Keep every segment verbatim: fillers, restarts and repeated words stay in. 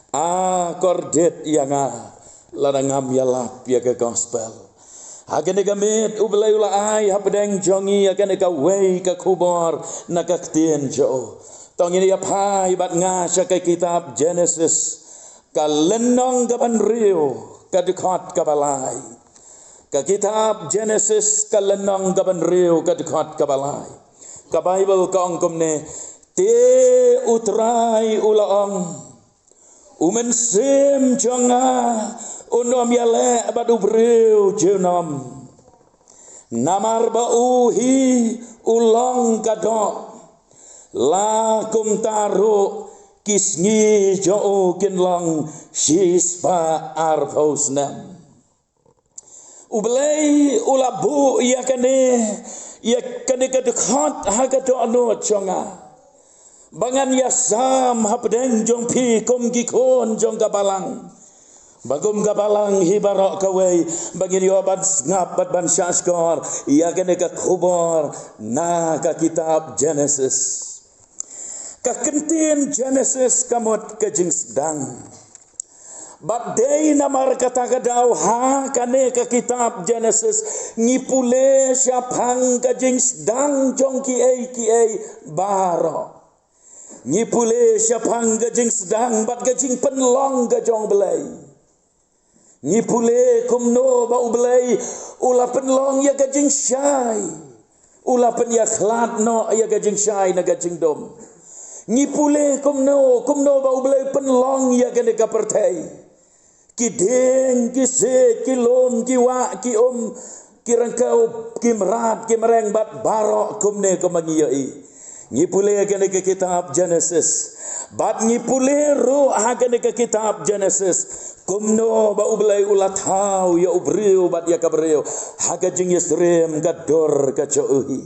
A kordit ïa nga lada ngam ïalap ïa ka gospel. Ha kane ka miet U Blei u la ai hapdeng jong ngi ïa kane kawei ka khubor na ka ktien jong u. To ngin ïa phai bad nga sha ka kitab Genesis, ka lynnong kaba hynriew, ka dkhot kaba lai. Ka kitab Genesis, ka lynnong kaba hynriew, ka dkhot kaba lai. Ka Baibl ka ong kumne: Te U Trai u la ong, U Mynsiem jong nga un ym ïaleh bad u briew junom, namar ba u hi u long ka doh. La kumta ruh ki sngi jong u kin long shispah arphew snem. U Blei u la buh ïa kane, ïa kane ka dkhot ha ka dohnud jong nga, ba ngan ïasam hapdeng jong phi kum ki khun jong ka balang, ba kum ka balang hi baroh kawei ba ngin ïoh ban sngap bad ban shahshkor ïa kane ka khubor na ka kitab Genesis. Ka ktien Genesis ka mut ka jingsdang. Bad dei namar kata ka daw ha kane ka kitab Genesis ngi pule shaphang ka jingsdang jong kiei kiei baroh. Ngi pule shaphang ka jingsdang bad ka jingpynlong ka jong U Blei. Ngi pule kumno ba U Blei u la pynlong ïa ka jingshai, u la pynïakhlad noh ïa ka jingshai na ka jingdum. Ngi pule kumno, kumno ba U Blei u pynlong ïa kane ka pyrthei. Ki dieng, ki siej, ki lum, ki wah, ki um, ki ryngkew, ki mrad, ki mreng bad baroh kumne kumba ngi ïohi. Ngi pule kane ka kitab Genesis. Bad ngi pule ruh ha kane ka kitab Genesis kumno ba U Blei u la thaw ïa u briew bad ïa ka briew ha ka jingïasyriem ka dur ka jong u hi.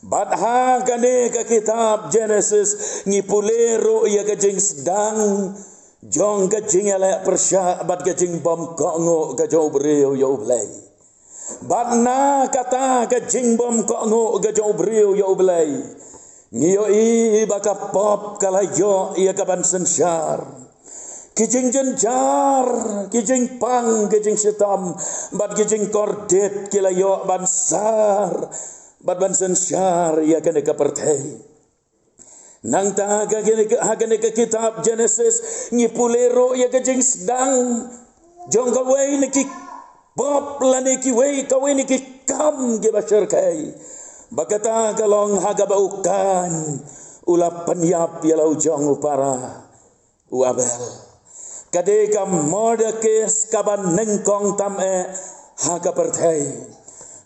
Bad ha kane ka kitab Genesis ngi pule ruh ïa ka jingsdang jong ka jingïaleh pyrshah bad ka jingbym kohnguh ka jong u briew ïa U Blei. Bad na kata ka jingbym kohnguh ka jong u briew ïa U Blei, ngi ïohi ba ka pop ka la ïoh ïa ka ban synshar. Ki jingjynjar, ki jingpang, ki jingshitom bad ki jingkordit ki la ïoh ban sar bad ban synshar ïa kane ka pyrthei. Nangta ha kane ka, ha kane ka kitab Genesis ngi pule ruh ïa ka jingsdang jong kawei na ki pop lane kiwei, kawei na ki kam kiba shyrkhei. Ba kata ka long ha kaba u Kain u la pynïap ïa la u jong u para, u Abel. Ka dei ka murder case kaba nyngkong tam eh ha ka pyrthei.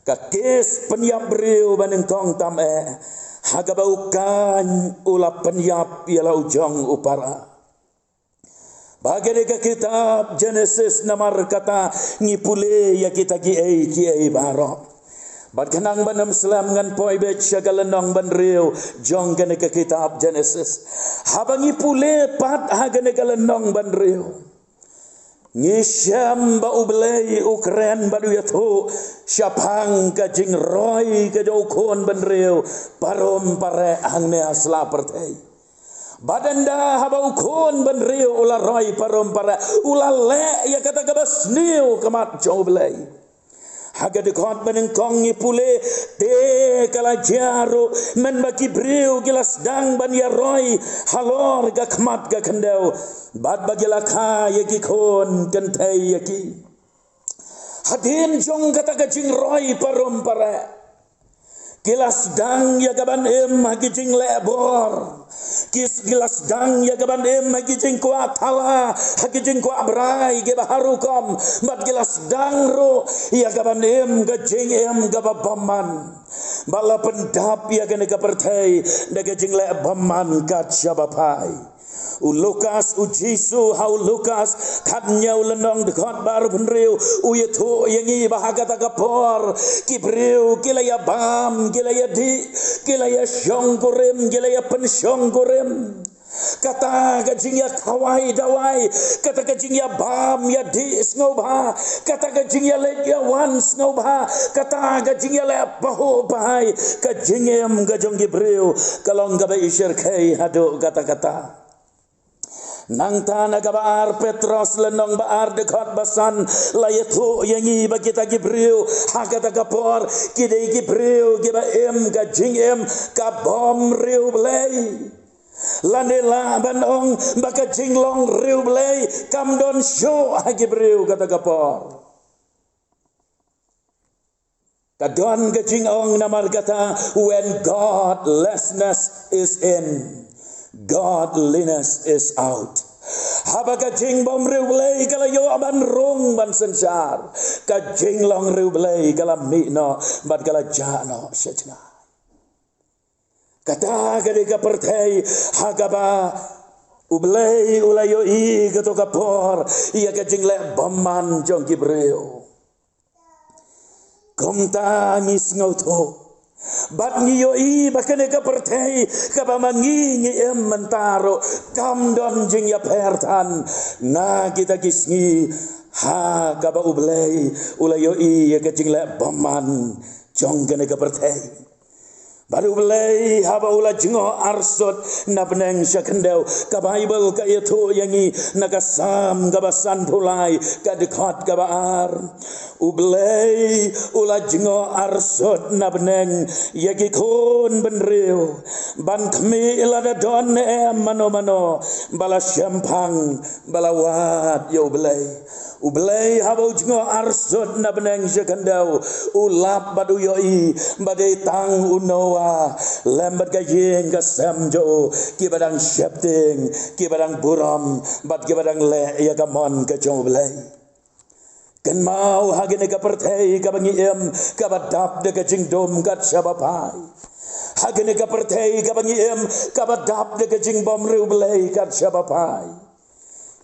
Ka case pynïap briew ba nyngkong tam eh ha kaba u Kain u la pynïap ïa la u jong u para. Ba kane ka kitab Genesis namar kata ngi pule ïa kita kiei kiei baroh. Bad khnang ban ym slem ngan poi beit sha ka lynnong ba hynriew jong kane ka kitab Genesis. Haba ngi pule pat ha kane ka lynnong ba hynriew, ngi shem ba U Blei u kren bad u ïathuh shaphang ka jingroi ka jong u khun ba hynriew parum pareh hangne ha sla pyrthei. Bad ynda haba u khun ba hynriew u la roi parum pareh, u la leh ïa kata kaba sniew ka mat jong U Blei. Ha ka dkhot ba nyngkong ngi pule, te ka la jia ruh mynba ki briew ki la sdang ban ïaroi halor ka khmat ka khyndew bad ba ki la kha ïa ki khun kynthei ïa ki. Hadien jong kata ka jingroi parum pareh, ki la sdang ïa ka ban im ha ki jingleh bor. Ki s-, ki la sdang ïa ka ban im ha ki jingkwah thala, ha ki jingkwah brai kiba har rukom. Bad ki la sdang ruh ïa ka ban im ka jingim kaba bymman. Bad la pyndap ïa kane ka pyrthei da ka jingleh bymman kat shaba phai. U Lukas, u Jisu ha u Lukas khathynñiew lynnong dkhot ba arphew hynriew, u ïathuh ïa ngi ba ha kata ka por ki briew ki la ïa bam, ki la ïa dih, ki la ïa shongkurim, ki la ïa pynshongkurim. Kata ka jingïakhawai dawai, kata ka jingïabam ïadih sngewbha, kata ka jingïaleit ïawan sngewbha, kata ka jingïaleh pahuh pahai, ka jingim ka jong ki briew ka long kaba ishyrkhei haduh katta katta. Nangta na kaba ar Petros lynnong ba ar dkhot ba san la ïathuh ïa ngi ba kita ki briew ha kata ka por ki dei ki briew kiba im ka jingim ka bym riewblei. Lane lah ban ong ba ka jinglong riewblei kam don shuh ha ki briew kata ka por. Ka don ka jingong namar kata, when godlessness is in, godliness is out. Haba ka jingbym riewblei ka la ïoh ban rung ban synshar, ka jinglong riewblei ka la mih noh bad ka la jah noh sha jngai. Kata ka dei ka pyrthei ha kaba U Blei u la ïohi kato ka por ïa ka jingleh bymman jong ki briew. Kumta ngi sngewthuh bad ngi ïohi ba kane ka pyrthei kaba ma ngi ngi im mynta ruh kam don jingïapher than na kita ki sngi ha kaba U Blei u la ïohi ïa ka jingleh bymman jong kane ka pyrthei. Bad U Blei haba u la jngoh arsut na bneng sha khyndew, ka Baibl ka ïathuh ïa ngi na ka Salm kaba sanphew lai ka dkhot kaba ar. U Blei u la jngoh arsut na bneng ïa ki khun bynriew ban khmih lada don ne em mano mano ba la shemphang ba la wad ïa U Blei. U Blei haba u jngoh arsut na bneng sha khyndew, u lap bad u ïohi ba dei tang u Noah lem bad ka ïing ka sem jong u kiba dang sheptieng, kiba dang burom bad kiba dang leh ïa ka mon ka jong U Blei. Kynmaw ha kane ka pyrthei kaba ngi im kaba dap da ka jingdum kat shaba phai. Ha kane ka pyrthei kaba ngi im kaba dap da ka jingbym riewblei kat shaba phai.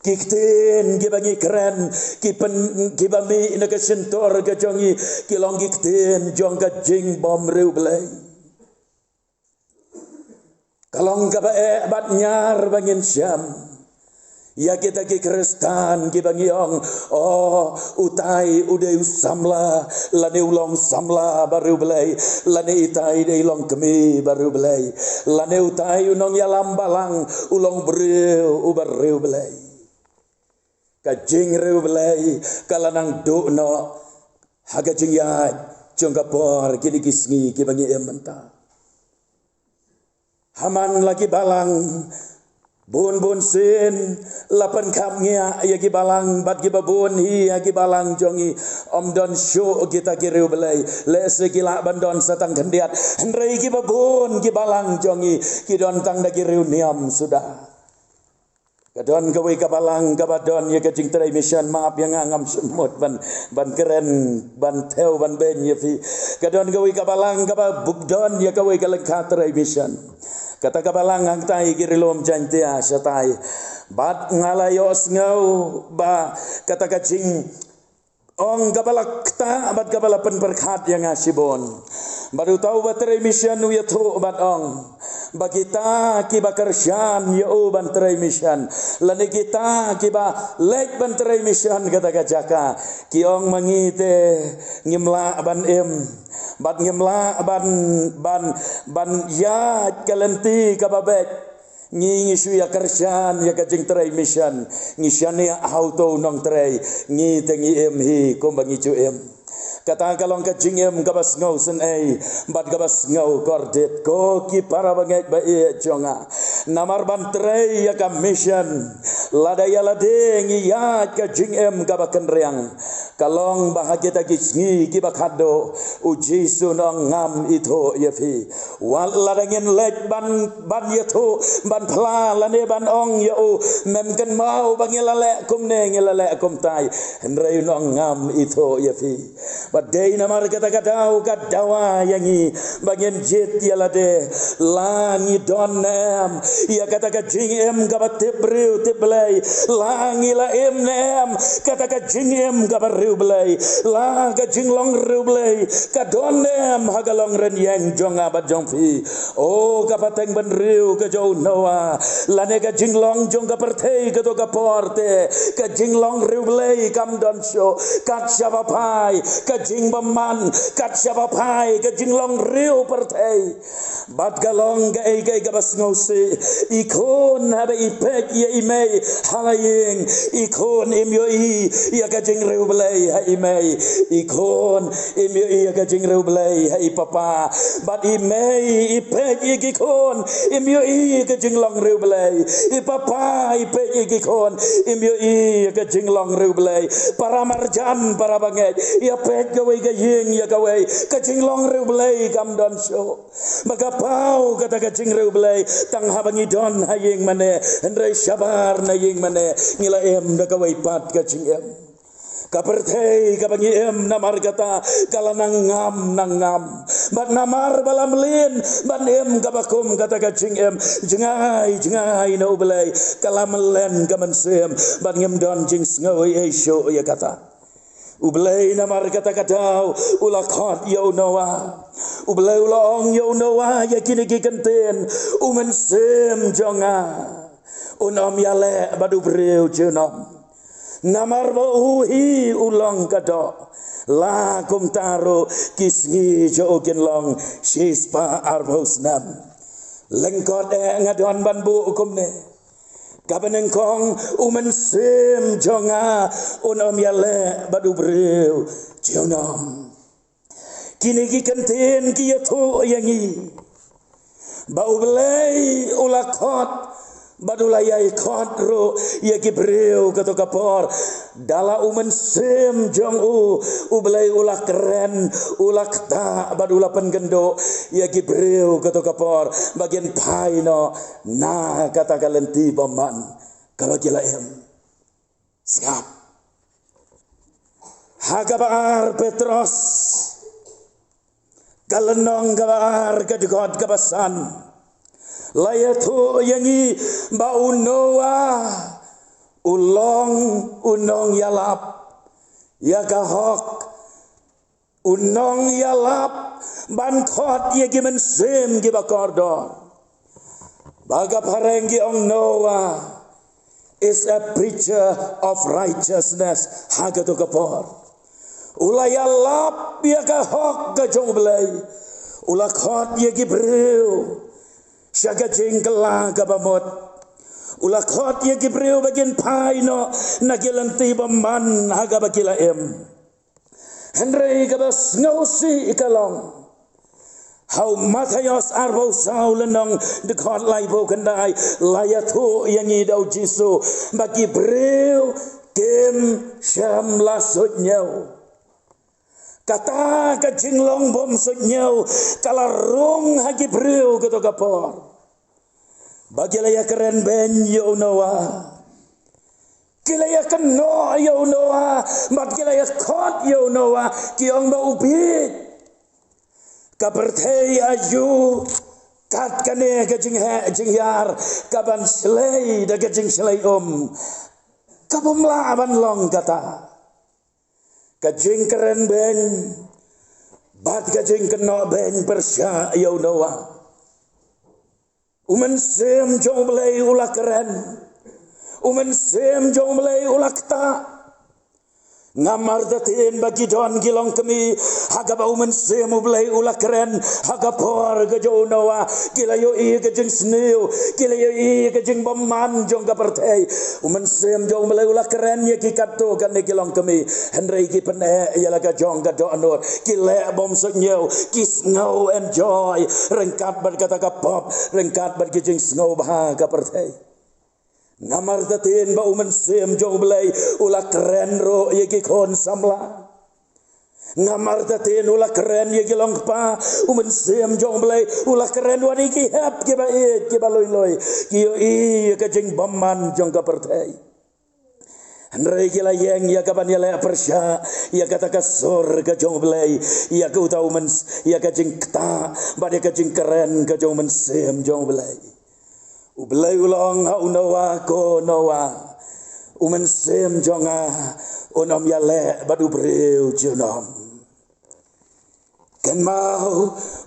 Ki ktien kiba ngi kren ki pyn, kiba mih na ka shyntur ka jong ngi ki long ki ktien jong ka jingbym riewblei. Ka long kaba eh bad ñiar ba ngin shem ïa kita ki Khristan kiba ngi ong, oh, utai u dei u samla lane u long samla ba riewblei, lane itai dei long kmie ba riewblei, lane utai u nongïalam balang u long briew uba riewblei. Ka jingriewblei ka la nang duh noh ha ka jingïaid jong ka por kine ki sngi kiba ngi im mynta. Ha man la ki balang bun bun sien la pynkhap ngiah ïa ki balang bad kiba bun hi ïa ki balang jong ngi, ym don shuh kita ki riewblei. Lehse ki lah ban don sa tang khyndiat, hynrei kiba bun ki balang jong ngi ki don tang da ki riewniam suda. Ka don kawei ka balang kaba don ïa ka jingtrei mission, map ïa nga, ngam shym mut ban, ban kren, ban thew, ban beiñ ïa phi. Ka don kawei ka balang kaba buk don ïa kawei ka lyngkha trei mission. Kata ka balang hangtai ki ri lum Jaintia shatai. Bad nga la ïohsngew ba kata ka jing ong kaba la ktah bad kaba la pynpyrkhat ïa nga shibun. Bad uta uba trei mission u ïathuh bad ong ba kita kiba kyrshan ïa u ban trei mission, lane kita kiba leit ban trei mission kata ka jaka, ki ong ma ngi te ngim lah ban im bad ngim lah ban, ban, ban ïaid ka lynti kaba beit. Ngi, ngi shu ïa kyrshan ïa ka jingtrei mission. Ngi shaniah ha uto u nongtrei. Ngi te ngi im hi kumba ngi ju im. Kata ka long ka jingim kaba sngewsynei bad kaba sngewkordit, ko ki para bangeit ba ïeit jong nga. Namar ban trei ïa ka mission, lada ïa lade ngi ïaid ka jingim kaba kynriang, ka long ba ha kita ki sngi kiba khatduh, U Jisu u ong ngam ithuh ïa phi. Wat lada ngin leit ban, ban ïathuh, ban phla lane ban ong ïa u, mem kynmaw ba ngi la leh kumne, ngi la leh kumtai, hynrei u ong ngam ithuh ïa phi. Bad dei namar kata ka daw ka dawa ïa ngi ba ngin jied ïa lade, la ngi don ne em ïa kata ka jingim kaba tip briew tip Blei, la ngi la im ne em kata ka jingim kaba riewblei, la ka jinglong riewblei ka don ne em ha ka longrynieng jong nga bad jong Hi, o ka pateng bynriew ka jong u Noah, lane ka jinglong jong ka pyrthei kato ka por te, ka jinglong riewblei kam don shuh, kat shaba phai ka jingbymman, kat shaba phai ka jinglong riew pyrthei. Bad ka long kaei kaei kaba sngewsih, i khun haba i peit ïa i mei ha la ïing, i khun im ïohi ïa ka jingriewblei ha i mei, i khun im ïohi ïa ka jingriewblei ha i papa. Bad i mei i peit ïa ki khun, im ïohi ïa ka jinglong riewblei. I papa i peit ïa ki khun, im ïohi ïa ka jinglong riewblei. Para marjan, para bangeit, ïa peit kawei ka ïing ïa kawei, ka jinglong riewblei kam don shuh. Ba ka paw kata ka jingriewblei tang haba ngi don ha ïing mane, hynrei shabar na ïing mane ngi la im da kawei pat ka jingim. Ka pyrthei kaba ngi im namar kata ka la nang ngam nang ngam. Bad namar ba la mlien ban im kaba kum kata ka jingim, jngai jngai na U Blei ka la mlien ka mynsiem, bad ngim don jingsngew ei ei shuh ïa kata. U Blei namar kata ka daw u la khot ïa u Noah. U Blei u la ong ïa u Noah, ïa kine ki kyntien, u mynsiem jong nga un ym ïaleh bad u briew junom. Namar ba u hi u long ka doh. La kumta ruh ki sngi jong u kin long shispah arphew snem. Lyngkot eh nga don ban buh kumne. Kaba nyngkong, u mynsiem jong nga un ym ïaleh bad u briew junom. Kine ki kyntien ki ïathuh ïa ngi ba U Blei u la khot bad u la ïai khot ruh ïa ki briew kato ka por. Da la u mynsiem jong u, U Blei u la kren, u la ktah bad u la pynkynduh ïa ki briew kato ka por ba kin phai noh na kata ka lynti bymman kaba ki la im. Sngap. Ha kaba ar Petros, ka lynnong kaba ar, ka dkhot kaba san, la ïathuh ïa ngi ba u Noah u long u nongïalap ïa ka hok, u nongïalap ban khot ïa ki mynsiem kiba kordor. Ba ka phareng ki ong Noah is a preacher of righteousness ha kato ka por. U la ïalap ïa ka hok ka jong U Blei. U la khot ïa ki briew sha ka jingkylla kaba mut. U la khot ïa ki briew ba kin phai noh na ki lynti bymman ha kaba ki la im. Hynrei kaba sngewsih ka long, ha u Mathaios arphew saw lynnong, dkhot laiphew khyndai, la ïathuh ïa ngi da u Jisu ba ki briew kim shym la suidñiew. Kata ka jinglong bym suidñiew ka la rung ha ki briew kato ka por. Ba ki la ïakren beiñ ïa u Noah. Ki la ïakynnoh ïa u Noah, bad ki la ïakhot ïa u Noah, ki ong ba u bieit. Ka pyrthei aïu kat kane ka jingheh jinghiar, ka ban shlei da ka jingshlei um. Ka bym lah ban long kata. Ka jingkren beiñ bad ka jingkynnoh beiñ pyrshah ïa u Noah. U Mynsiem jong U Blei u la kren. U Mynsiem jong U Blei u la ktah. Nga martatien ba ki don ki longkmie ha kaba U Mynsiem U Blei u la kren ha ka por ka jong u Noah. Ki la ïohi ka jingsniew, ki la ïohi ka jingbymman jong ka pyrthei. U Mynsiem jong U Blei u la kren ïa ki katto katne ki longkmie. Hynrei ki pyneh ïa la ka jong ka dohnud. Ki leh bym suidñiew, ki sngew enjoy ryngkat bad kata ka pop, ryngkat bad ki jingsngewbha ka pyrthei. Nga martatien ba U Mynsiem jong U Blei u la kren ruh ïa ki khun samla. Nga martatien u la kren ïa ki longkpa, U Mynsiem jong U Blei u la kren wat ïa ki hep kiba ïeit kiba lui lui. Ki ïohi ïa ka jingbymman jong ka pyrthei. Hynrei ki la ïeng ïa ka ban ïaleh pyrshah ïa kata ka sur ka jong U Blei, ïa ka uta u Myns-, ïa ka jingktah bad ïa ka jingkren ka jong U Mynsiem jong U Blei. U Blei u la ong ha u Noah, ko Noah, U Mynsiem jong nga un ym ïaleh bad u briew junom. Kynmaw,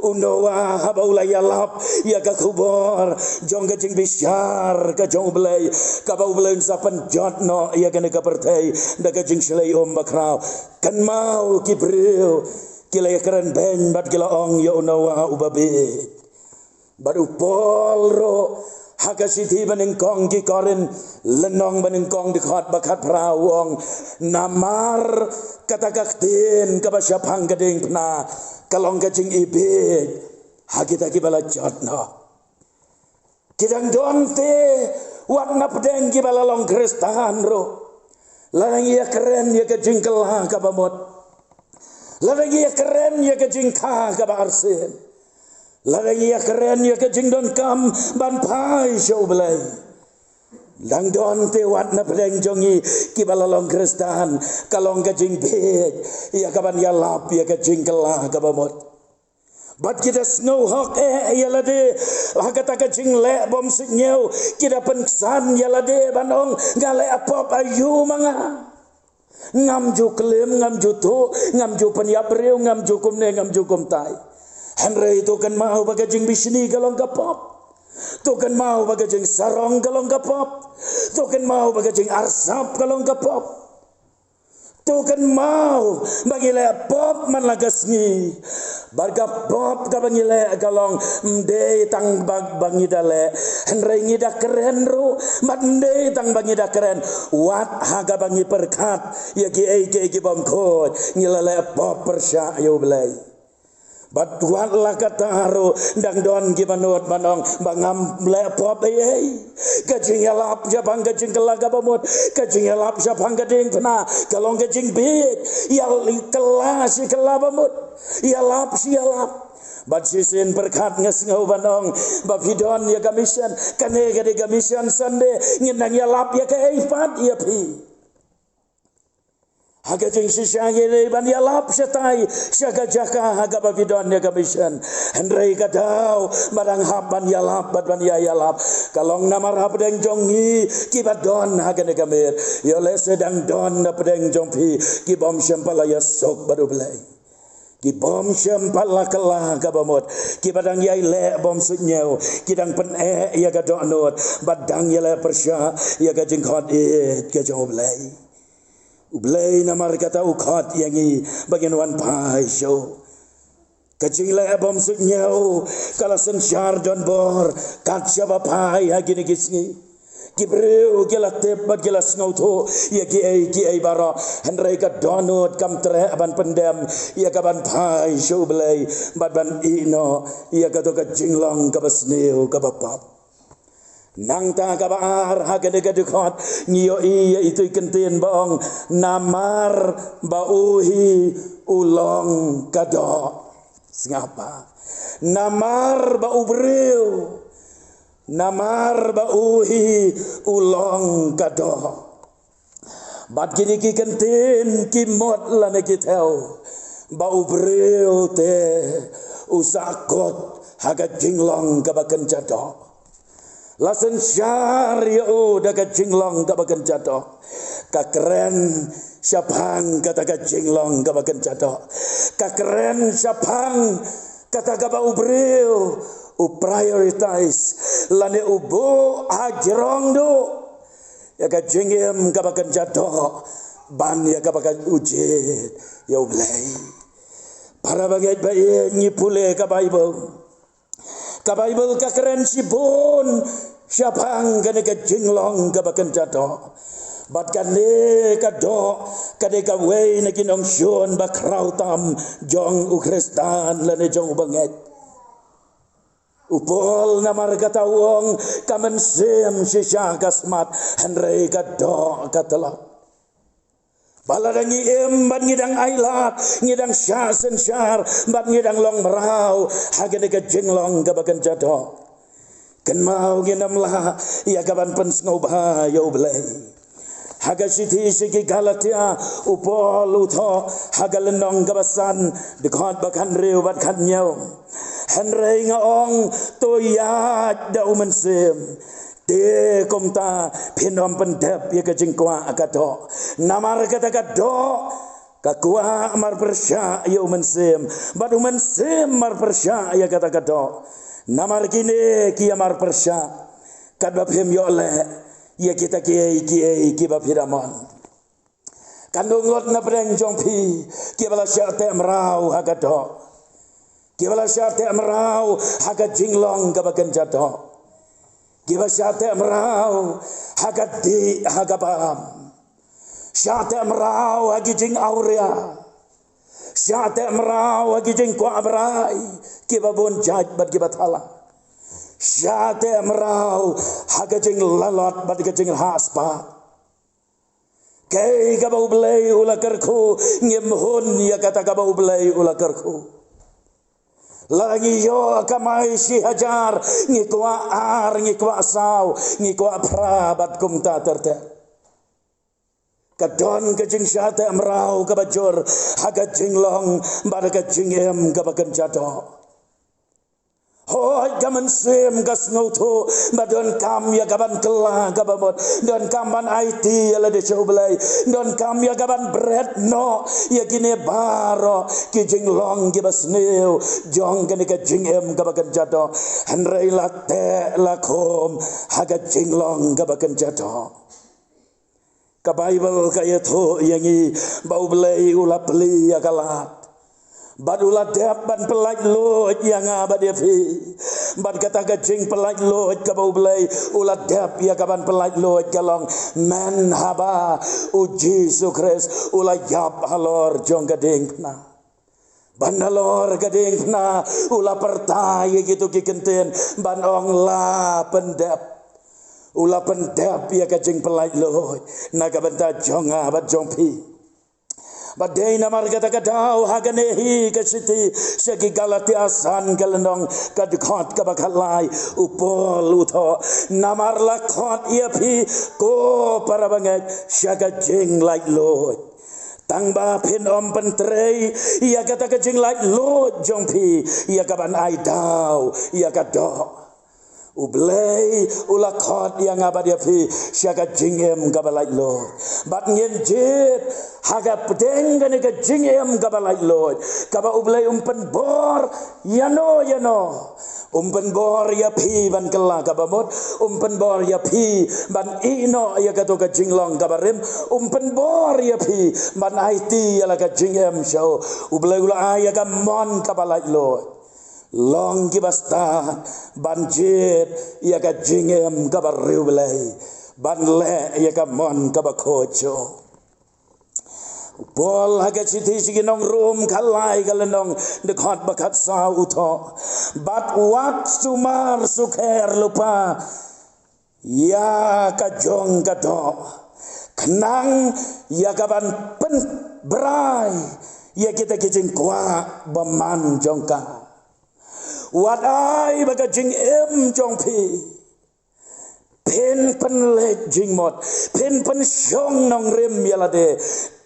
U Noah haba u la ïalap ïa ka khubor jong ka jingbishar ka jong U Blei, kaba U Blei un sa pynjot noh ïa kane ka pyrthei da ka jingshlei um bakhraw. Kynmaw ki briew ki la ïakren beiñ bad ki la ong ïa u Noah uba bieit. Bad u Paul ruh ha ka shithi banyngkong ki Korinth, lynnong banyngkong dkhot ba khatphra u ong, namar kata ka ktien kaba shaphang ka diengphna ka long ka jingibieit ha kita kiba la jot noh. Ki dang don te wat na pdeng kiba la long Khristan ruh. La dang ïakren ïa ka jingkylla kaba mut. La dang ïakren ïa ka jingkha kaba arsien. La dang ïakren ïa ka jingdonkam ban phai sha U Blei. Dang don te wat na pdeng jong ngi kiba la long Khristan ka long ka jingbieit ïa kaban ïalap ïa ka jingkylla kaba mut. Bad ki da sngew hok eh ïa lade ha kata ka jingleh bym suidñiew, ki da pynksan ïa lade ban ong, nga leh pop aïu ma nga. Ngam ju klim, ngam ju tuh, ngam ju pynïap briew, ngam ju kumne, ngam ju kumtai. Hynrei to kynmaw ba ka jingbishni ka long ka pop. To kynmaw ba ka jingsarong ka long ka pop. To kynmaw ba ka jingarsap ka long ka pop. To kynmaw ba ngi leh pop man la ka sngi. Bad ka pop kaba ngi leh ka long ym dei tang ba, ba ngi da leh, hynrei ngi da kren ruh. Bad ym dei tang ba ngi da kren, wat ha kaba ngi pyrkhat ïa kiei kiei ki bym khuid, ngi la leh pop pyrshah ïa U Blei. Bad wat la katta ruh dang don kiba nud ban ong ba ngam leh pop ei ei. Ka jingïalap shaphang ka jingkylla kaba mut, ka jingïalap shaphang ka diengphna ka long ka jingbieit. Ïa kylla shi kylla ba mut, ïalap shi ïalap. Bad shisien pyrkhat nga sngew ban ong ba phi don ïa ka mission. Kane ka dei ka Mission Sunday, ngin nang ïalap ïa kaei pat ïa phi. Ha ka jingshisha ngi dei ban ïalap shatai sha ka jaka ha kaba phi don ïa ka mission. Hynrei ka daw ba dang hap ban ïalap bad ban ïa ïalap ka long namar hapdeng jong ngi kiba don ha kane ka miet. Ïoh lehse dang don hapdeng jong phi ki bym shym pat la ïasuk bad U Blei, ki bym shym pat la kylla kaba mut, kiba dang ïai leh bym suidñiew, ki dang pyneh ïa ka dohnud bad dang ïaleh pyrshah ïa ka jingkhot ïeit ka jong U Blei. U Blei namar kata u khot ïa ngi ba ngin wan phai sha u. Ka jingleh bym suidñiew ka la synshar donbor kat shaba phai ha kine ki sngi. Ki briew ki la tip bad ki la sngewthuh ïa kiei kiei baroh, hynrei ka dohnud kam treh ban pyndem ïa kaban phai sha U Blei bad ban ïehnoh ïa kato ka jinglong kaba sniew kaba pop. Nangta kaba ar ha kane ka dkhot ngi ïohi ïa itu i kyntien ba ong, namar ba u hi u long ka doh. Sngap bha. Namar ba u briew, namar ba u hi u long ka doh. Bad kine ki kyntien ki mut lane ki thew ba u briew te u sahkut ha ka jinglong kaba kynja doh. La synshar ïa u da ka jinglong kaba kynja doh. Ka kren shaphang kata ka jinglong kaba kynja doh. Ka kren shaphang kata kaba u briew u prioritize lane u buh hajrong duh ïa ka jingim kaba kynja doh ban ïa kaba ka u jied ïa U Blei. Para bangeit ba ïeit, ngi pule ka Baibl. Ka Baibl ka kren shibun shaphang kane ka jinglong kaba kynja doh. Bad kane ka doh ka dei kawei na ki nongshun bakhraw tam jong u Khristan lane jong u bangeit. U Paul namar kata u ong, ka mynsiem shisha ka smat, hynrei ka doh ka tlot. Ba lada ngi im bad ngi dang ailad, ngi dang shah synshar bad ngi dang long mraw ha kane ka jinglong kaba kynja doh, kynmaw ngin ym lah ïa kaban pynsngewbha ïa U Blei. Ha ka shithi sha ki Galatia, u Paul u thoh ha ka lynnong kaba san, dkhot ba khathynriew bad khathynñiew, hynrei nga ong, to ïaid da u Mynsiem, te kumta phin ym pyndep ïa ka jingkwah ka doh. Namar kata ka doh Ka kwah marpyrshah ïa u mynsiem, bad u mynsiem marpyrshah ïa kata ka doh. Namar kine ki ïa marpyrshah, katba phim ïoh leh ïa kita kiei kiei kiba phi da mon. Kan ym ngut na pdeng jong phi kiba la shah teh mraw ha ka doh, kiba la shah teh mraw ha ka jinglong kaba kynja doh, kiba shah teh mraw ha ka dih ha ka bam, shah teh mraw ha ki jingawria, shah teh mraw ha ki jingkwah brai kiba bun jait bad kiba thala, shah teh mraw ha ka jinglalot bad ka jinglhah spah. Kaei kaba U Blei u la kyrkhu, ngim hun ïa kata kaba U Blei u la kyrkhu. Lada ngi ïoh kamai shi hajar, ngi kwah ar, ngi kwah saw, ngi kwah phra bad kumta ter ter. Ka don ka jingshah teh mraw kaba jur ha ka jinglong bad ka jingim kaba kynja doh. Hooid, ka mynsiem ka sngewthuh ba donkam ïa kaban kylla kaba mut, donkam ban aiti ïa lade sha U Blei, donkam ïa kaban bret noh ïa kine baroh ki jinglong kiba sniew jong kane ka jingim kaba kynja doh. Hynrei la teh la khum ha ka jinglong kaba kynja doh. Ka Baibl ka ïathuh ïa ngi ba U Blei u la plie ïa ka lad, bad u la dep ban pyllait luid ïa nga bad ïa phi. Bad kata ka jingpyllait luid kaba U Blei u la dep ïa kaban pyllait luid ka long mynhaba U Jisu Khrist u la ïap halor jong ka diengphna. Bad nalor ka diengphna u la pyrta ïa kito ki kyntien ban ong, la pyndep. U la pyndep ïa ka jingpyllait luid na ka bynta jong nga bad jong phi. Bad dei namar kata ka daw ha kane hi ka shithi sha ki Galatia, san ka lynnong, ka dkhot kaba khatlai, u Paul u thoh, namar la khot ïa phi, ko para bangeit, sha ka jinglait luid, tang ba phin ym pyntrei ïa kata ka jinglait luid jong phi ïa kaban ai daw ïa ka doh. U Blei u la khot ïa nga bad ïa phi sha ka jingim kaba lait luid. Bad ngin jied ha ka pdeng kane ka jingim kaba lait luid, kaba U Blei um pynbor ïano ïano. Um pynbor ïa phi ban kylla kaba mut, um pynbor ïa phi ban ïeh noh ïa kato ka jinglong kaba rim, um pynbor ïa phi ban aiti ïa la ka jingim sha u. U Blei u la ai ïa ka mon kaba lait luid. Long kiba stad ban jied ïa ka jingim kaba riewblei, ban leh ïa ka mon kaba khuid sha u. U Paul ha ka shithi sha ki nong Rom, khatlai ka lynnong, dkhot ba khatsaw u thoh, bad wat sumar sukher lypa ïa ka jong ka doh, khnang ïa kaban pynbrai ïa kita ki jingkwah bymman jong ka. Wat ai ba ka jingim jong phi, phin pynleit jingmut, phin pynshong nongrim ïa lade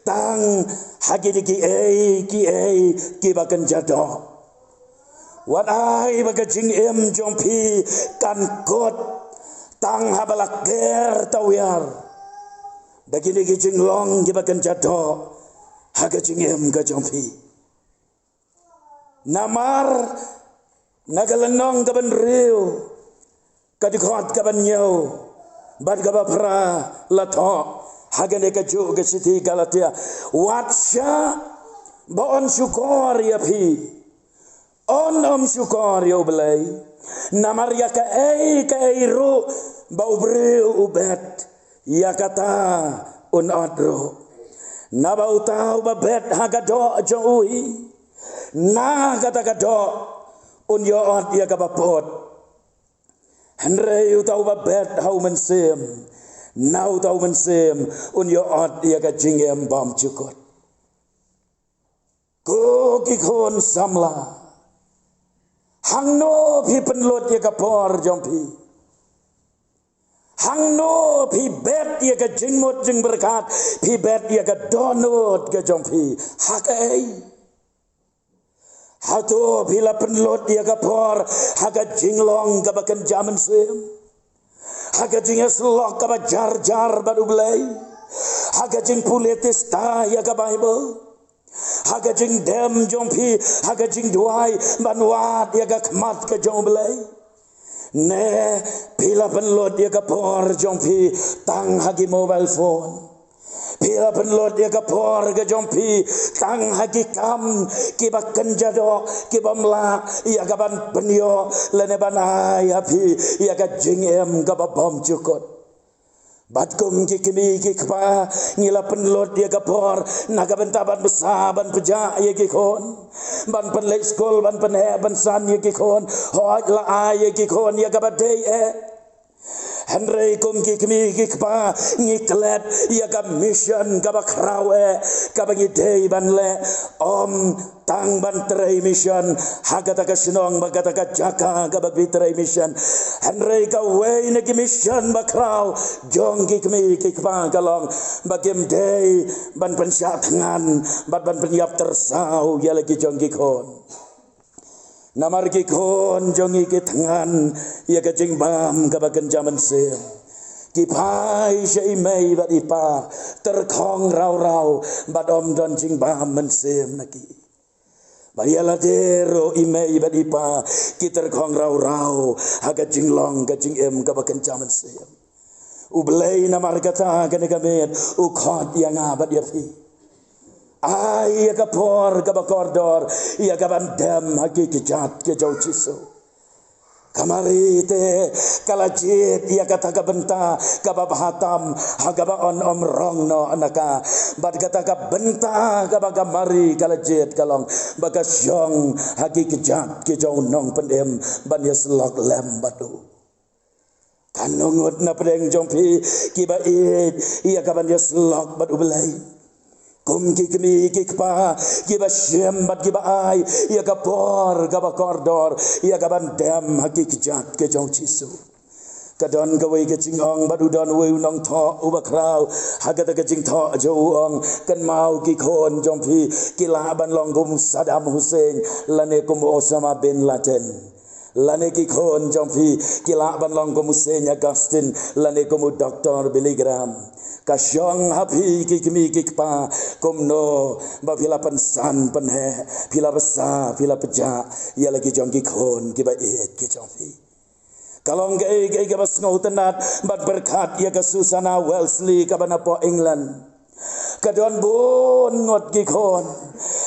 tang ha kine kiei kiei kiba kynja doh. Wat ai ba ka jingim jong phi kan kut tang haba la ker tawiar da kine ki jinglong kiba kynja doh ha ka jingim ka jong phi. Namar na ka lynnong kaba hynriew, ka dkhot kaba hynñiew bad kaba phra la thoh ha kane kajuh ka shithi Galatia, wat shah ba yn shukor ïa phi, yn ym shukor ïa U Blei. Namar ïa kaei kaei ruh ba u briew u bet, ïa kata un ot ruh. Naba uta uba bet ha ka doh jong u hi, na kata ka doh un ïa ot ïa kaba pud. Hynrei uta uba bet ha U Mynsiem, na uta U Mynsiem un ïa ot ïa ka jingim bymjukut. Ko ki khun samla, hangno phi pynlut ïa ka por jong phi? Hangno phi bet ïa ka jingmut jingpyrkhat? Phi bet ïa ka dohnud ka jong phi ha kaei? Hato phi la pynlut ïa ka por ha ka jinglong kaba kynja mynsiem, ha ka jingïasyllok kaba jar jar bad U Blei, ha ka jingpule tista ïa ka Baibl? Ha ka jingdem jong phi, ha ka jingduwai ban wad ïa ka khmat ka jong U Blei. Ne phi la pynlut ïa ka por jong phi tang ha ki mobile phone. Phi la pynlut ïa ka por ka jong phi tang ha ki kam kiba kynja doh, kiba mlak ïa ka ban pynïoh lane ban ai ha phi ïa ka jingim kaba bymjukut. Bad kum ki kmie ki kpa, ngi la pynlut ïa ka por na ka bynta ban bsa, ban pjah ïa ki khun, ban pynleit skul, ban pynheh ban san ïa ki khun. Hooid, la ai ïa ki khun ïa kaba dei eh. Hynrei kum ki kmie ki kpa, ngi klet ïa ka mission kaba khraw eh, kaba ngi dei ban leh. Ym tang ban trei mission ha kata ka shnong bad kata ka jaka kaba phi trei mission. Hynrei kawei na ki mission ba khraw jong ki kmie ki kpa ka long ba kim dei ban pynshah thngan bad ban pynïap tyrsaw ïa la ki jong ki khun. Namar ki khun jong ngi ki thngan ïa ka jingbam kaba kynja mynsiem. Ki phai sha i mei bad i pa tyrkhong raw raw bad ym don jingbam mynsiem na ki. Bad ïa lade ruh i mei bad i pa ki tyrkhong raw raw ha ka jinglong ka jingim kaba kynja mynsiem. U Blei namar kata kane ka miet u khot ïa nga bad ïa phi. Ai ïa ka por kaba kordor ïa ka ban dem ha ki kjat ki jong U Jisu. Ka Mari te ka la jied ïa kata ka bynta kaba bha tam ha kaba yn ym rong noh na ka. Bad kata ka bynta kaba ka Mari ka la jied ka long ba ka shong ha ki kjat ki jong U Nongpynim ban ïasyllok lem bad u. Katno ngut na pdeng jong phi kiba ïeit ïa ka ban ïasyllok bad U Blei. Kum ki kmie ki kpa kiba shim bad kiba ai ïa ka por kaba kordor ïa ka ban dem ha ki kjat ki jong U Jisu. Ka don kawei ka jingong bad u don uwei u nongthoh uba khraw ha kata ka jingthoh jong u, u ong, kynmaw ki khun jong phi ki lah ban long kum Saddam Hussein lane kum Osama bin Laden. Lane ki khun jong phi ki lah ban long kum u Saint Augustine lane kum u Doktor Billy Graham. Ka shong ha phi ki kmie ki kpa kumno ba phi la pynsan pynheh, phi la bsa, phi la pjah ïa la ki jong ki khun kiba ïeit ki jong phi. Ka long kaei kaei kaba sngewtynnat ban pyrkhat ïa ka Susanna Wesley kaba na poh England. Ka don bun ngut ki khun,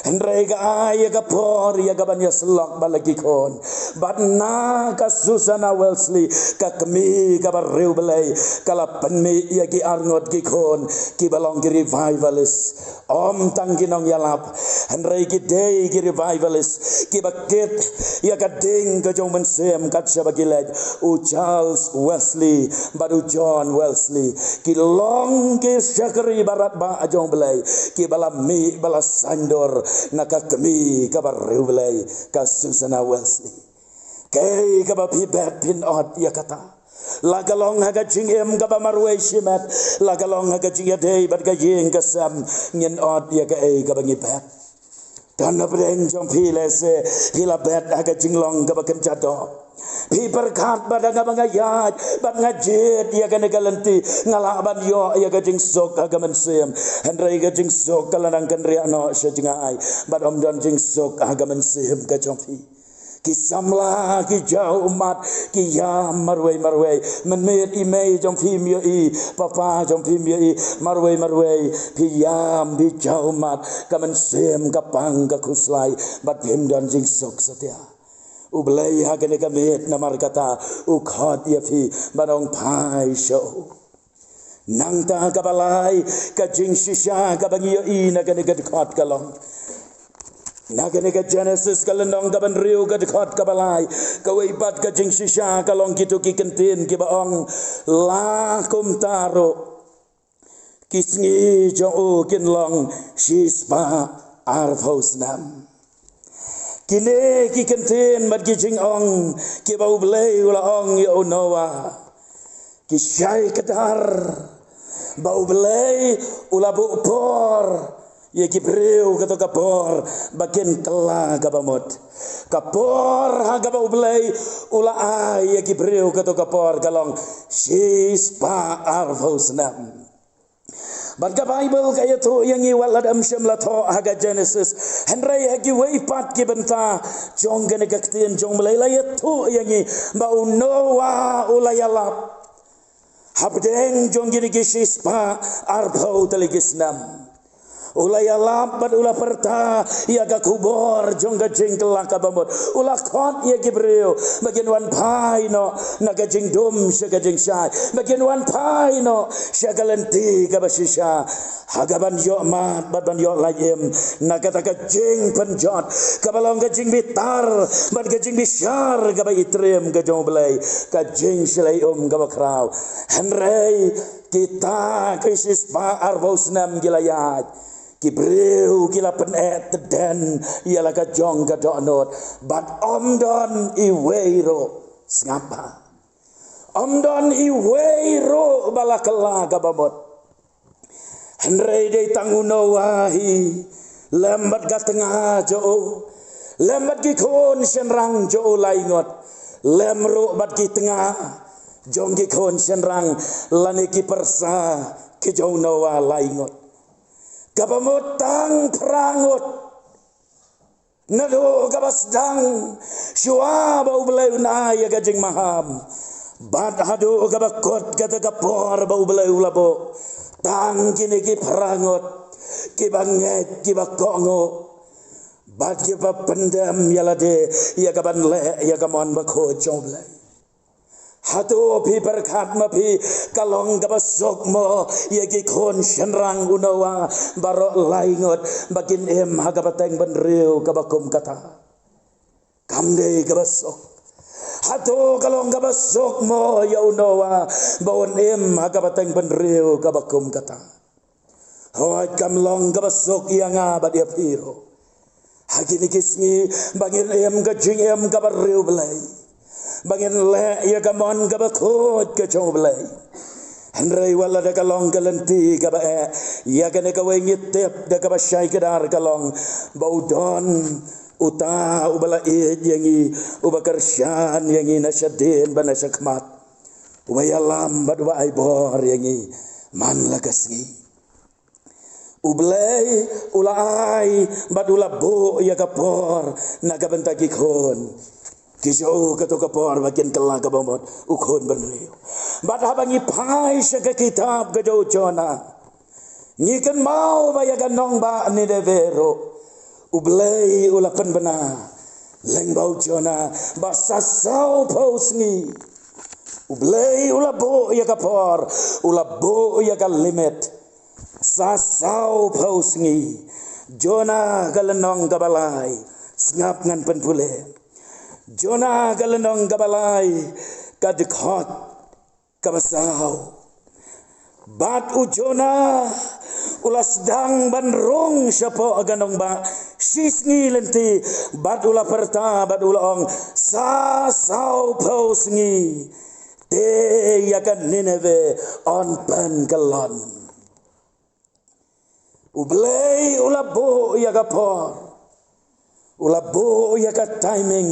hynrei ka ai ïa ka por ïa ka ban ïasyllok bad la ki khun. Bad na ka Susanna Wesley, ka kmie kaba riewblei, ka la pynmih ïa ki arngut ki khun kiba long ki revivalist. Ym tang ki nongïalap, hynrei ki dei ki revivalist kiba kit ïa ka ding ka jong u Mynsiem kat shaba ki leit. U Charles Wesley bad u John Wesley ki long ki shakri baratbah jong U Blei kiba la mih ba la saiñdur na ka kmie kaba riewblei ka Susanna Wesley. Kaei kaba phi bet phin ot ïa kata. La ka long ha ka jingim kaba marwei shimet, la ka long ha ka jingïadei bad ka ïing ka sem, ngin ot ïa kaei kaba ngi bet. Don na pdeng jong phi lehse phi la bet ha ka jinglong kaba kynja doh. Phi pyrkhat ba da kaba nga ïaid bad nga jied ïa kane ka lynti nga lah ban ïoh ïa ka jingsuk ha ka mynsiem. Hynrei ka jingsuk ka la nang kynriah noh sha jngai bad ym don jingsuk ha ka mynsiem ka jong phi. Ki samla ki jaw ummat, ki ïam marwei marwei. Mynmiet i mei jong phi im ïohi, papa jong phi im ïohi, marwei marwei phi ïam phi jaw ummat. Ka mynsiem ka pang ka khuslai bad phim don jingsuk satia. U Blei ha kane ka miet namar kata u khot ïa phi ban ong phai sha u. Nangta kaba lai, ka jingshisha kaba ngi ïohi na kane ka dkhot ka long, na kane ka Genesis ka lynnong kaba hynriew ka dkhot kaba lai, kawei pat ka jingshisha ka long kito ki kyntien kiba ong, la kumta ruh ki sngi jong u kin long shispah arphew snem. Kine ki kyntien bad ki jingong kiba U Blei u la ong ïa u Noah ki shai kdar ba U Blei u la buh por ïa ki briew kato ka por ba kin kylla kaba mut. Ka por ha kaba U Blei u la ai ïa ki briew kato ka por ka long shispah arphew snem. Bad ka Baibl ka ïathuh ïa ngi, wat la dang shym la thoh ha ka Genesis, hynrei ha kiwei pat ki bynta jong kane ka ktien jong U Blei la ïathuh ïa ngi ba u Noah u la ïalap hapdeng jong kine ki shispah arphew tylli ki snem. U la ïalap bad u la pyrta ïa ka khubor jong ka jingkylla kaba mut. U la khot ïa ki briew ba kin wan phai noh na ka jingdum sha ka jingshai, ba kin wan phai noh sha ka lynti kaba shisha, ha kaban ïoh mad bad ban ïoh lait im na kata ka jingpynjot kaba long ka jingbitar bad ka jingbishar kaba itriem ka jong U Blei, ka jingshlei um kaba khraw. Hynrei kita ki shispah arphew snem ki la ïaid, ki briew ki la pyneh tdem ïa la ka jong ka dohnud, bad ym don iwei ruh, sngap bha, ym don iwei ruh ba la kylla kaba mut. Hynrei dei tang u Noah hi, lem bad ka tnga jong u, lem bad ki khun shynrang jong u laingut, lem ruh bad ki tnga jong ki khun shynrang lane ki pyrsa ki jong u Noah laingut, kaba mut tang phra ngut. Naduh kaba sdang shuwa ba U Blei un ai ïa ka jingmaham bad haduh kaba kut kata ka por ba U Blei u la buh, tang kine ki phra ngut kiba ngeit, kiba kohnguh bad kiba pyndem ïa lade ïa kaban leh ïa ka mon bakhuid jong U Blei. Hato phi pyrkhat ma phi ka long kaba suk mo ïa ki khun shynrang u Noah baroh laingut ba kin im ha ka pateng bynriew kaba kum kata? Kam dei kaba suk. Hato ka long kaba suk mo ïa u Noah ba un im ha ka pateng bynriew kaba kum kata? Hooid, kam long kaba suk ïa nga bad ïa phi ruh ha kine ki sngi ba ngin im ka jingim kaba riewblei, ba ngin leh ïa ka mon kaba khuid ka jong U Blei. Hynrei wat la da ka long ka lynti kaba eh, ïa kane kawei ngi tip da kaba shai kdar ka long ba u don uta uba la ïeit ïa ngi, uba kyrshan ïa ngi na shadien bad na shakhmat, uba ïalam bad uba ai bor ïa ngi man la ka sngi. U Blei u la ai bad u la buh ïa ka por na ka bynta ki khun ki jong u, kato ka por ba kin kylla kaba mut, u khun bynriew. Bad haba ngi phai sha ka kitab ka jong u Jonah, ngi kynmaw ba ïa ka nongbah Nineveh ruh U Blei u la pynbna lyngba u Jonah ba sa sawphew sngi. U Blei u la buh ïa ka por, u la buh ïa ka limit. Sa sawphew sngi. Jonah ka lynnong kaba lai. Sngap, ngan pynpule. Jonah ka lynnong kaba lai, ka dkhot kaba saw. Bad u Jonah u la sdang ban rung shapoh ka nongbah shisngi lynti, bad u la pyrta bad u la ong, sa sawphew sngi te ïa ka Nineveh yn pynkyllon. U Blei u la buh ïa ka por, u la buh ïa ka timing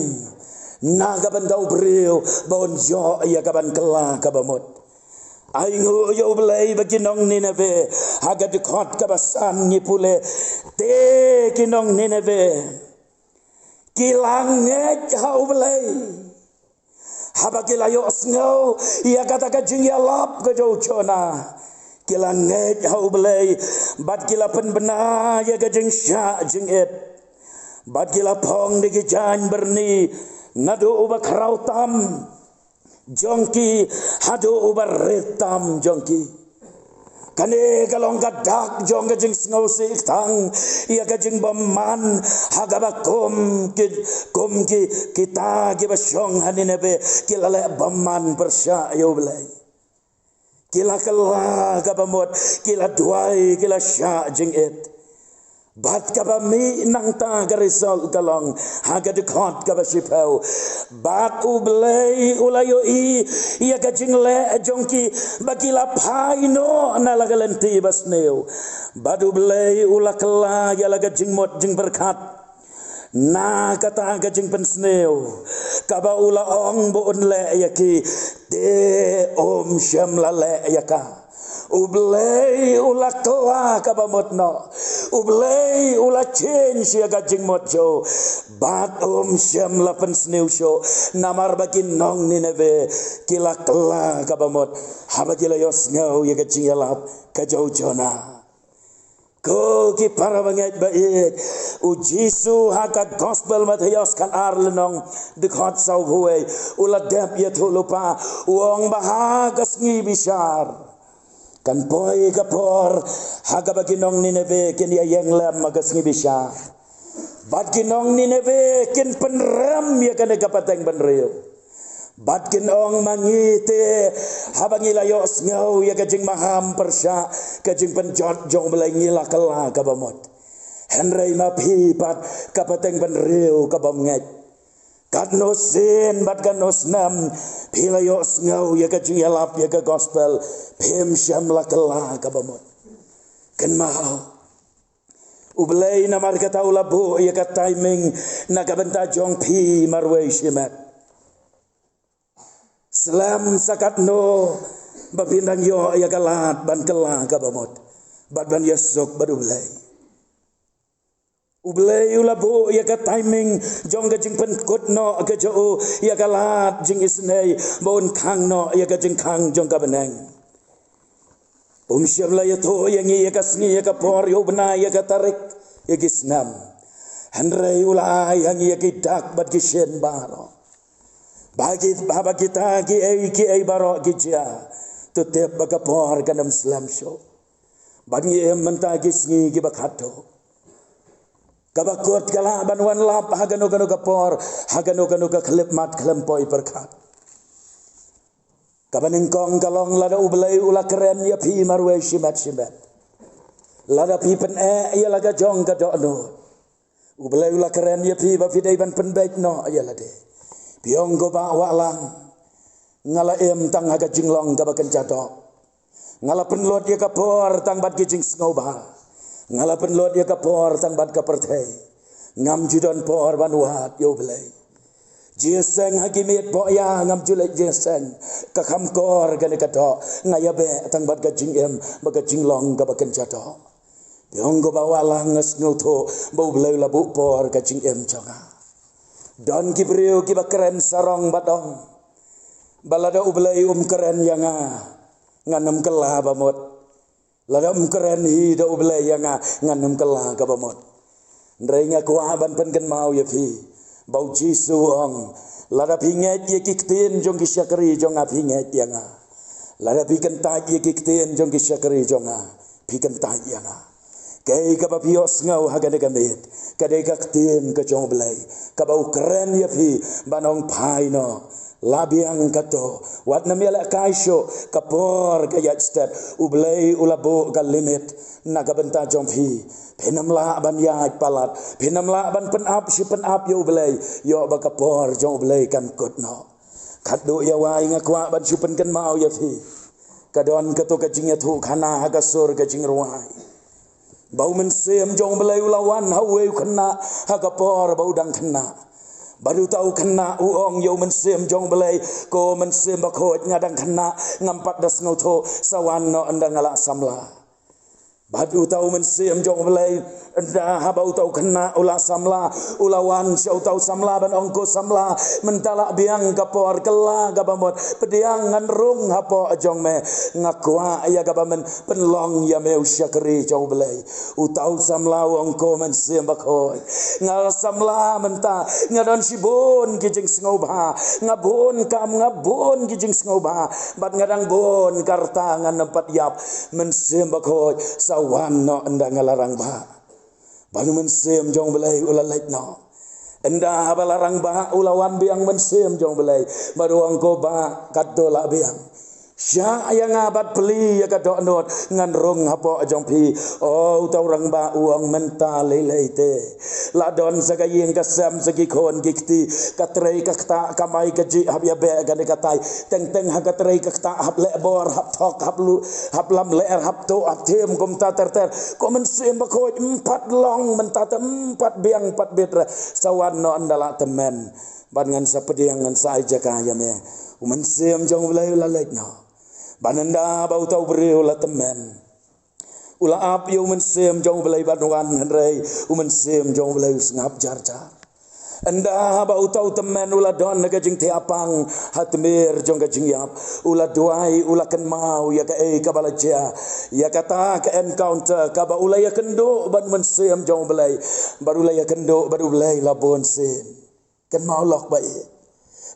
na ka bynta u briew ba un ïoh ïa kaban kylla kaba mut. Ai nguh ïa U Blei ba ki nong Nineveh, ha ka dkhot kaba san ngi pule, te ki nong Nineveh ki la ngeit ha U Blei. Haba ki la ïohsngew ïa kata ka jingïalap ka jong u Jonah, ki la ngeit ha U Blei bad ki la pynbna ïa ka jingshah jingit. Bad ki la phong da ki jaiñ byrni, naduh uba khraw tam jong ki haduh uba rit tam jong ki. Kane ka long ka dak jong ka jingsngewsih tang ïa ka jingbymman ha kaba kum ki, kum ki, kita kiba shong ha Nineveh ki la leh bymman pyrshah ïa U Blei. Ki la kylla kaba mut, ki la duwai, ki la shah jingit. Bad kaba mih nangta ka result ka long ha ka dkhot kaba shiphew. Bad U Blei u la ïohi ïa ka jingleh jong ki ba ki la phai noh na la ka lynti ba sniew. Bad U Blei u la kylla ïa la ka jingmut jingpyrkhat na kata ka jingpynsniew kaba u la ong ba un leh ïa ki, te um shym la leh ïa ka. U Blei u la kylla kaba mut noh. U Blei u la change ïa ka jingmut jong u. Bad um shym la pynsniew shuh. Namar ba ki nong Nineveh ki la kylla kaba mut. Haba ki la ïohsngew ïa ka jingïalap ka jong u Jonah. Ko ki para bangeit ba ïeit, u Jisu ha ka gospel Mathaios khatar lynnong dkhot saw kawei, u la dep ïathuh lypa, u ong ba ha ka sngi bishar kan poi ka por ha kaba ki nong Nineveh kin ïaïeng lem ha ka sngi bishar. Bad ki nong Nineveh kin pynrem ïa kane ka pateng bynriew. Bad kin ong ma ngi te, haba ngi la ïohsngew ïa ka jingmaham pyrshah ka jingpynjot jong U Blei ngi la kylla kaba mut. Hynrei ma phi pat ka pateng bynriew kaba ngeit. Katno sien bad katno snem phi la ïohsngew ïa ka jingïalap ïa ka gospel, phim shym la kylla kaba mut. Kynmaw, U Blei namar kata u la buh ïa ka timing na ka bynta jong phi marwei shimet. Slem sa katno ba phin dang ïoh ïa ka lad ban kylla kaba mut bad ban ïasuk bad U Blei. U Blei u la buh ïa ka timing jong ka jingpynkut noh ka jong u ïa ka lad jingisynei ba un khang noh ïa ka jingkhang jong ka bneng. Um shym la ïathuh ïa ngi ïa ka sngi ïa ka por ïa u bnai ïa ka tarik ïa ki snem. Hynrei u la ai ha ngi ïa ki dak bad ki shin baroh. Ba ki, ba, ba kita kiei kiei baroh ki jia, to tip ba ka por kan ym slem shuh. Bad ngi im mynta ki sngi kiba khatduh. Kaba kut ka lah ban wan lap ha kano kano ka por, ha kano kano ka khyllipmat khlem poi pyrkhat. Kaba nyngkong ka long lada U Blei u la kren ïa phi marwei shimet shimet. Lada phi pyneh ïa la ka jong ka dohnud, U Blei u la kren ïa phi ba phi dei ban pynbeit noh ïa lade. Phi ong ko Bah Wahlang, nga la im tang ha ka jinglong kaba kynja doh. Nga la pynlut ïa ka por tang bad ki jingsngewbha. Nga la pynlut ïa ka por tang bad ka pyrthei. Ngam ju don por ban wad ïa U Blei. Jingïaseng ha ki miet pohïa ngam ju leit jingïaseng. Ka kham kor kane ka doh. Nga ïabeh tang bad ka jingim bad ka jinglong kaba kynja doh. Phi ong ko Bah Wahlang, nga sngewthuh ba U Blei u la buh por ka jingim jong nga. Don ki briew kiba kren sarong bad ong ba lada U Blei um kren ïa nga, ngan ym kylla ba mut. Lada um kren hi da U Blei ïa nga, ngan ym kylla kaba mut. Hynrei nga kwah ban pynkynmaw ïa phi ba U Jisu u ong, lada phi ngeit ïa ki ktien jong ki shakri jong nga phi ngeit ïa nga. Lada phi kyntait ïa ki ktien jong ki shakri jong nga phi kyntait ïa nga. Kaei kaba phi ïohsngew ha kane ka miet ka dei ka ktien ka jong U Blei kaba u kren ïa phi ban ong phai noh. La biang kato, wat nym ïalehkai shuh, ka por ka ïaid stet, U Blei u la buh ka limit na ka bynta jong phi. Phin ym lah ban ïaid palat, phin ym lah ban pynap shi pynap ïa U Blei, ïoh ba ka por jong U Blei kan kut noh. Khatduh ïa wai nga kwah ban shu pynkynmaw ïa phi. Ka don kato ka jingïathuhkhana ha ka sur ka jingrwai. Ba U Mynsiem jong U Blei u la wan ha uwei u khynnah ha ka por ba u dang khynnah. Bad uta u khynnah u ong ïa U Mynsiem jong U Blei, ko Mynsiem Bakhuid, nga dang khynnah, ngam pat da sngewthuh, sa wan noh ynda nga la samla. Bad uta U Mynsiem jong U Blei, ynda haba uta u khynnah u la samla, u la wan sha uta u samla ban ong, ko samla, mynta la biang ka por, kylla kaba mut, pdiang, ngan rung hapoh jong me. Nga kwah ïa kaba men pynlong ïa me u shakri jong U Blei. Uta u samla u ong, ko Mynsiem Bakhuid, nga la samla mynta, nga don shibun ki jingsngewbha, nga bun kam, nga bun ki jingsngewbha, bad nga dang bun ka rta, ngan ym pat ïap. Mynsiem Bakhuid, sa wan noh ynda nga la rangbah. Bad U Mynsiem jong U Blei u la leit noh. Ynda haba la rangbah u la wan biang Mynsiem jong U Blei bad u ong, ko Bah, katto la biang. Shah ïa nga bad plie ïa ka dohnud, ngan rung hapoh jong phi. O, uta u rangbah u ong, mynta lei lei te. La don sa ka ïing ka sem, sa ki khun ki kti, ka trei ka ktah, ka mai ka jih, hap ïabeh kane katai. Teng teng ha ka trei ka ktah, hap leh bor, hap thok, hap lu, hap lamler, hap tuh, hap thiem, kumta ter ter. Ko Mynsiem Bakhuid, ym pat long mynta te, ym pat biang pat bit re. Sa wan noh ynda la tymmen. Bad ngan sa pdiang, ngan sa ai jaka ïa me. U Mynsiem jong U Blei u la leit noh. Ban ynda ba uta u briew u la tymmen, u la ap ïa u Mynsiem jong U Blei ban wan, hynrei u Mynsiem jong U Blei u sngap jar jar. Ynda ba uta u tymmen u la don ha ka jingthiah pang ha tmier jong ka jingïap, u la duwai, u la kynmaw ïa kaei kaba la jia, ïa kata ka encounter kaba u la ïakynduh bad u Mynsiem jong U Blei, bad u la ïakynduh bad U Blei la bun sien. Kynmaw lok ba ïeit,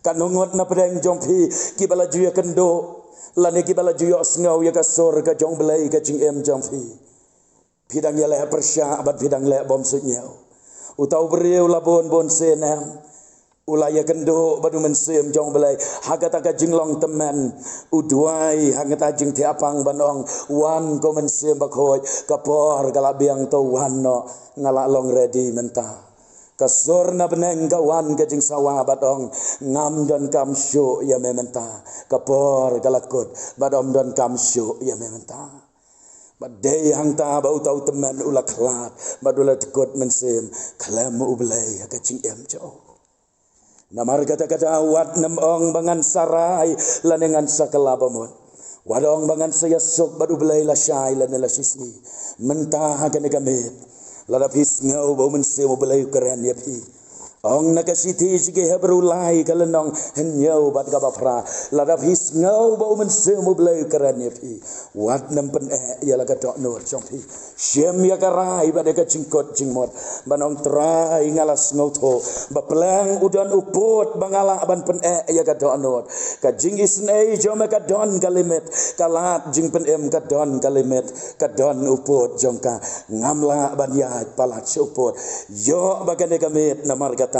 katno ngut na pdeng jong phi kiba la ju ïakynduh lane kiba la ju ïohsngew ïa ka sur ka jong U Blei ha ka jingim jong phi. Phi dang ïaleh pyrshah bad phi dang leh bym suidñiew. Uta u briew la bun bun sien em, u la ïakynduh bad u Mynsiem jong U Blei ha kata ka jinglong tymmen. U duwai ha kata ka jingthiah pang ban ong, wan ko Mynsiem Bakhuid, ka por ka la biang, to wan noh, nga la long ready mynta. Ka sur na bneng ka wan ka jingsawa bad ong, ngam donkam shuh ïa me mynta. Ka por ka la kut bad ym donkam shuh ïa me mynta. Bad dei hangta ba uta u tymmen u la khlad bad u la dkut mynsiem khlem U Blei ha ka jingim jong u. Namar kata ka daw wat nym ong ba ngan sa rai lane ngan sa kylla ba mut. Wat ong ba ngan sa ïasuk bad U Blei lashai lane lashisngi. Mynta ha kane ka miet, lada phi sngew ba u Mynsiem U Blei u kren ïa phi, ong na ka shithi sha ki Hebru lai ka lynnong hynñiew bad kaba phra, lada phi sngew ba u Mynsiem U Blei u kren ïa phi, wat nym pyneh ïa la ka dohnud jong phi. Shim ïa ka rai bad ïa ka jingkut jingmut ban ong, Trai, nga la sngewthuh ba pleng u don u pud ba nga lah ban pyneh ïa ka dohnud. Ka jingisynei jong me ka don ka limit, ka lad jingpynim ka don ka limit, ka don u pud jong ka. Ngam lah ban ïaid palat sha u pud. Ïoh ba kane ka miet namar kata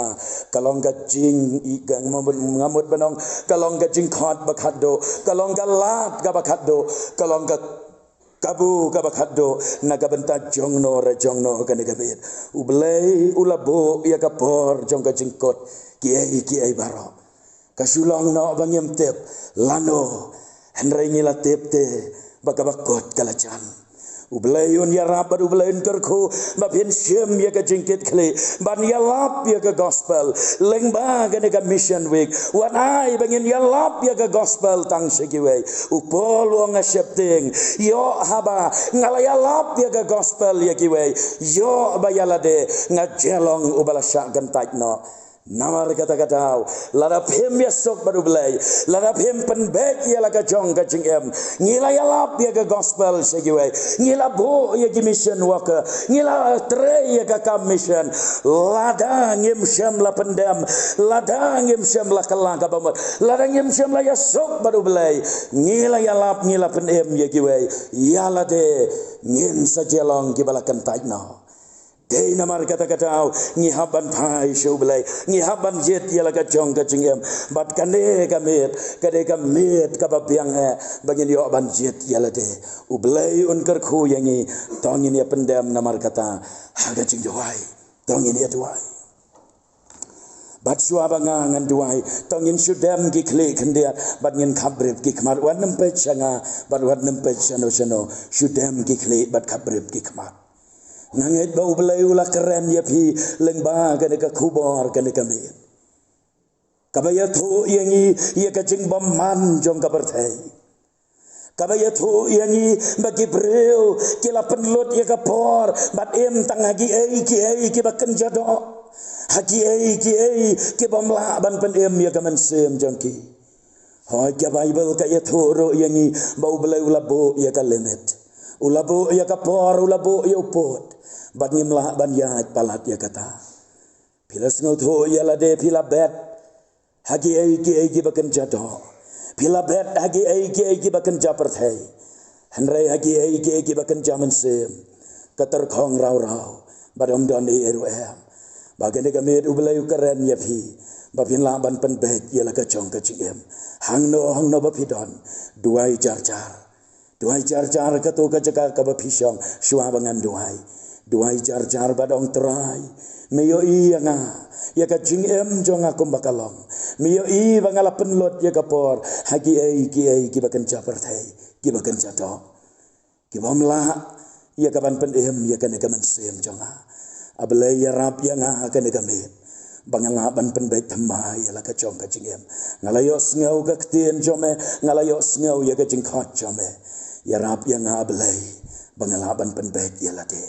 ka long ka jing i, ka nga mut, nga mut ban ong, ka long ka jingkhot ba khatduh, ka long ka lad kaba khatduh, ka long ka kabu kaba khatduh na ka bynta jongno re jongno ha kane ka miet. U Blei u la buh ïa ka por jong ka jingkut kiei kiei baroh. Ka shu long noh ba ngim tip lano, hynrei ngi la tip te ba kaba kut ka la jan. U Blei un ïarap bad U Blei un kyrkhu ba phin shim ïa ka jingkitkhlieh ban ïalap ïa ka gospel lyngba kane ka Mission Week. Wat ai ba ngin ïalap ïa ka gospel tang sha kiwei. U Paul u ong, nga sheptieng, ïoh haba nga la ïalap ïa ka gospel ïa kiwei, ïoh ba ïa lade nga je long uba la shah kyntait noh. Namar kata ka daw, lada phim ïasuk bad U Blei, lada phim pynbeit ïa la ka jong ka jingim, ngi la ïalap ïa ka gospel sha kiwei, ngi la buh ïa ki mission worker, ngi la trei ïa ka kam mission, lada ngim shym la pyndem, lada ngim shym la kylla kaba mut, lada ngim shym la ïasuk bad U Blei, ngi la ïalap, ngi la pynim ïa kiwei, ïa lade ngin sa je long kiba la kyntait noh. Dei namar kata ka daw ngi hap ban phai sha U Blei, ngi hap ban jied ïa la ka jong ka jingim. Bad kane ka miet ka dei ka miet kaba biang eh ba ngin ïoh ban jied ïa lade. U Blei un kyrkhu ïa ngi, to ngin ïa pyndem namar kata ha ka jingduwai. To ngin ïa duwai. Bad shuwa ba nga ngan duwai, to ngin shu dem ki khlieh khyndiat bad ngin khapbrip ki khmat. Wat nym peit sha nga bad wat nym peit shano shano, shu dem ki khlieh bad khapbrip ki khmat. Nga ngeit ba U Blei u la kren ïa phi lyngba kane ka khubor kane ka miet, kaba ïathuh ïa ngi ïa ka jingbymman jong ka pyrthei, kaba ïathuh ïa ngi ba ki briew ki la pynlut ïa ka por bad im tang ha kiei kiei kiba kynja doh, ha kiei kiei ki bym lah ban pynim ïa ka mynsiem jong ki. Hooid, ka Baibl ka ïathuh ruh ïa ngi ba U Blei u la buh ïa ka limit, u la buh ïa ka por, u la buh ïa u pud, bad ngim lah ban ïaid palat ïa kata. Phi la sngewthuh ïa lade, phi la bet ha kiei kiei kiba kynja doh, phi la bet ha kiei kiei kiba kynja pyrthei, hynrei ha kiei kiei kiba kynja mynsiem ka tyrkhong raw raw bad ym don ei ei ruh em. Ba kane ka miet U Blei u kren ïa phi ba phin lah ban pynbeit ïa la ka jong ka jingim. Hangno hangno ba phi don, duwai jar jar. Duwai jar jar kato ka jaka kaba phi shong shuwa ba ngan duwai. Duwai jar jar bad ong, Trai, me ïohi ïa nga, ïa ka jingim jong nga kumba ka long. Me ïohi ba nga la pynlut ïa ka por ha kiei kiei kiba kynja pyrthei, kiba kynja doh, ki bym lah ïa ka ban pynim ïa kane ka mynsiem jong nga. A Blei, ïarap ïa nga ha kane ka miet. ba nga lah ban pynbeit thymmai ïa la ka jong ka jingim. Nga la ïohsngew ka ktien jong me, nga la ïohsngew ïa ka jingkhot jong me. Ïarap ïa nga Blei ba nga lah ban pynbeit ïa lade.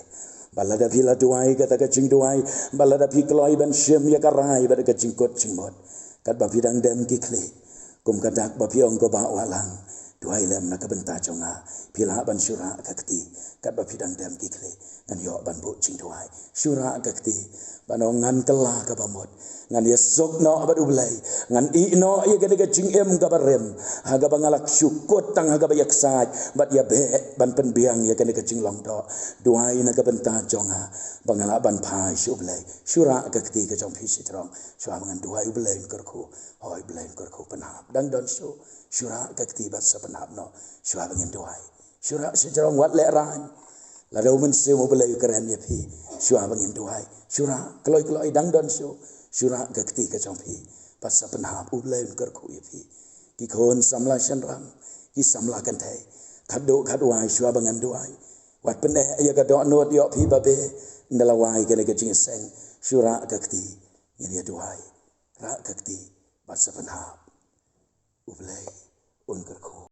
Ba lada phi la duwai kata ka jingduwai, ba lada phi kloi ban shim ïa ka rai bad ka jingkut jingmut, katba phi dang dem ki khlieh, kum ka dak ba phi ong ko Bah Wahlang, duwai lem na ka bynta jong nga. Phi lah ban shu rah ka kti katba phi dang dem ki khlieh. Ngan ïoh ban buh jingduwai. Shu rah ka kti. Ban ong ngan kylla kaba mut. Ngan ïasuk noh bad U Blei. Ngan ïeh noh ïa kane ka jingim kaba rim ha kaba nga la shu kut tang ha kaba ïaksaid bad ïabeh ban pynbiang ïa kane ka jinglong doh. Duwai na ka bynta jong nga ba nga lah ban phai sha U Blei. Shu rah ka kti ka jong phi shajrong. Shuwa ba ngan duwai, U Blei un kyrkhu. Hooid, U Blei un kyrkhu. Pynhap, dang don shuh. Shu rah ka kti bad sa pynhap noh. Shuwa ba ngin duwai. Shu rah shajrong, wat lehraiñ. Lada U Mynsiem U Blei u kren ïa phi, shuwa ba ngin duwai. Shu rah kloi kloi, dang don shuh. Shu rah ka kti ka jong phi bad sa pynhap, U Blei un kyrkhu ïa phi. Ki khun samla shynrang, ki samla kynthei, khatduh khatwai, shuwa ba ngan duwai. Wat pyneh ïa ka dohnud ïoh phi babe. Ynda la wai kane ka jingïaseng, shu rah ka kti. Ngin ïa duwai. Rah ka kti bad sa pynhap, U Blei un kyrkhu.